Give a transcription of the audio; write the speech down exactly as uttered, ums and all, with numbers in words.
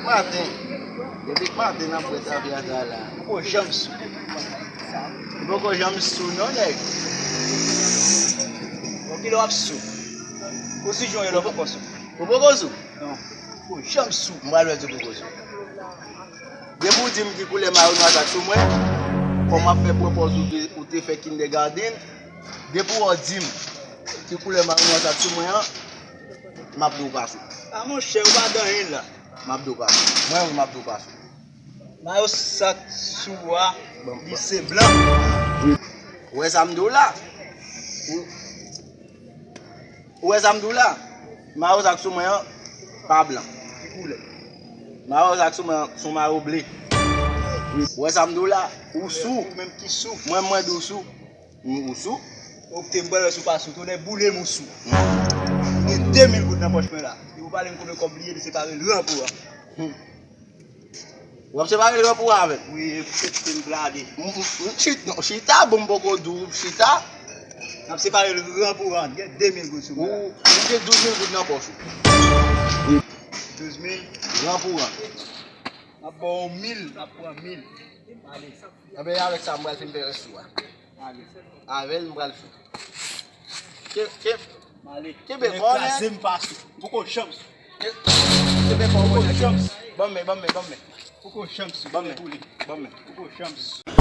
Maten. Depi maten n ap wè zafè sa la. Poko janm sou. Ou poko janm sou non, nèg. Bon, kilè w ap sou? Ou si jan w ye la, ou poko sou. Ou poko sou? Non. Poko janm sou. M pral wè si w poko sou. Depi w di m ki koulè mayo nwa sa k sou mwen, kòm w ap fè pwopòz ou te, ou te fè kindergarten, depi w di m ki koulè mayo nwa sa k sou mwen an, m ap di w pa sou. A monchè, ou pa gen anyen la. M ap di w pa sou. Mwen wi, m ap di w pa sou. Mayo sa k sou a, li se blan. Ou wè sa m di w la? Ou, ou wè sa m di w la? Mayo sa k sou mwen an, pa blan. Ki koulè? Mayo sa k sou mwen an, se yon mayo ble. Ou wè sa m di w la? Ou sou. Ou menm ki sou. Mwen, mwen di w sou. M, ou sou? Ok, m pral wè si w pa sou. Tonnè boule m, ou sou. Gen de mil goud nan pòch mwen la. E ou pale m konbyen kòb li ye, li separe l ran pou ran. Hmm. W ap separe l ran pou ran avè l? Wi, e pou tèt m blade. M, m, m chit-, non, chita, bon, m poko di w chita. N ap separe l ran pou ran. Gen de mil goud sou mwen la. Ou, ou gen douz mil goud nan pòch ou. Douz mil? Ran pou ran. M ap ba w mil, m ap pran mil. Ale. Anben, avèk sa, m pral fin fè rès ou a. Ale. Avè l, m pral sou. Ke, ke, kenbe kò w nèt. Kraze m pa sou. Poko janm sou. Ke, kenbe kò w nèt. Poko janm sou. Ban m men, ban m men, ban m men. Poko janm sou. Ban m men. Ban m men. Poko janm sou.